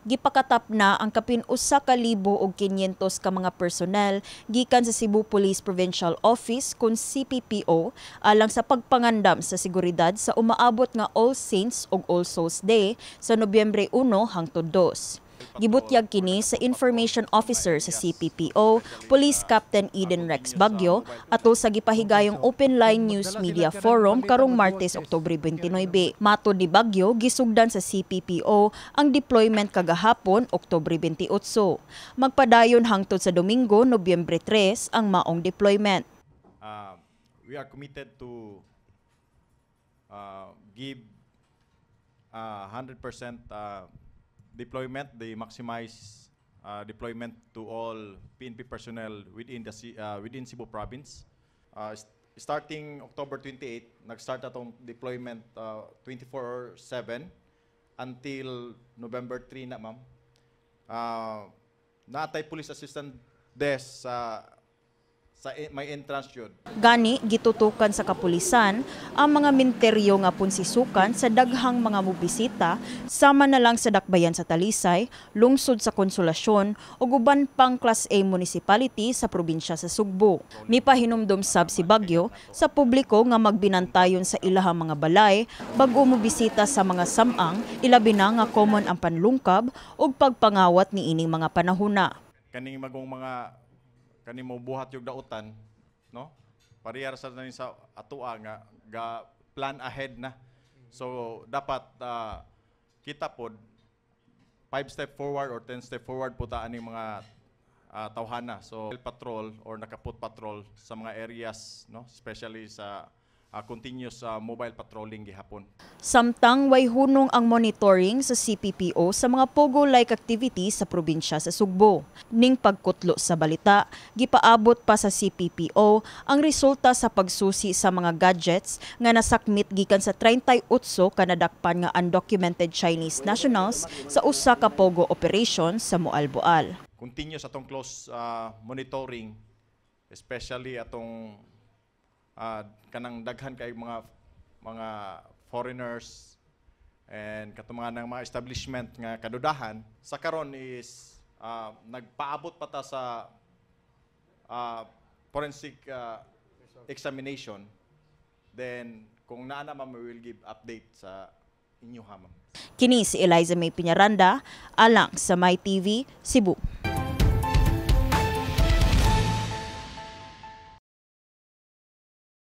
Gipakatap na ang kapin 1,500 ka mga personnel gikan sa Cebu Police Provincial Office kon CPPO alang sa pagpangandam sa seguridad sa umaabot nga All Saints ug All Souls Day sa Nobyembre 1 hangtod 2. Gibutyag kini sa Information Officer sa CPPO, Police Captain Eden Rex Bagyo, atol sa gipahigayong Open Line News Media Forum karong Martes, Oktubre 29. Matod ni Bagyo, gisugdan sa CPPO ang deployment kagahapon, Oktubre 28. Magpadayon hangtod sa Domingo, Nobyembre 3 ang maong deployment. We are committed to give 100% deployment, the maximize deployment to all PNP personnel within Cebu province. Starting October 28, nag-start atong deployment 24/7 until November 3 na, ma'am. Naa tay police assistant desk sa may entrance yun. Gani, gitutukan sa kapulisan ang mga minteryo nga punsisukan sa daghang mga mobisita, sama na lang sa Dakbayan sa Talisay, lungsod sa Konsolasyon ug uban pang Class A municipality sa probinsya sa Sugbo. Mipahinumdom sab si Bagyo sa publiko nga magbinantayon sa ilahang mga balay bago mobisita sa mga samang, ilabi na nga common ang panlungkab ug pagpangawat niining mga panahuna. Kaning magong mga kani mo buhat yung dautan, no, parehar sa ni sa atoa nga ga plan ahead na. So dapat kita pod 5 step forward or 10 step forward po ta aning mga tawhana. So patrol or naka-foot patrol sa mga areas, no, especially sa continuous mobile patrolling gihapon. Samtang way hunong ang monitoring sa CPPO sa mga pogo-like activities sa probinsya sa Sugbo. Ning pagkutlo sa balita, gipaabot pa sa CPPO ang resulta sa pagsusi sa mga gadgets nga nasakmit gikan sa 38 ka nadakpan nga undocumented Chinese nationals sa usa ka pogo operation sa Moalboal. Continuous atong close monitoring, especially atong kanang daghan kay mga foreigners and katong mga nang mga establishment nga kadudahan. Sa karon is nagpaabot pa ta sa forensic examination. Then kung naa na, ma'am, we will give update sa inyo ha, ma'am. Kini si Eliza May Piñaranda, alang sa My TV, Cebu.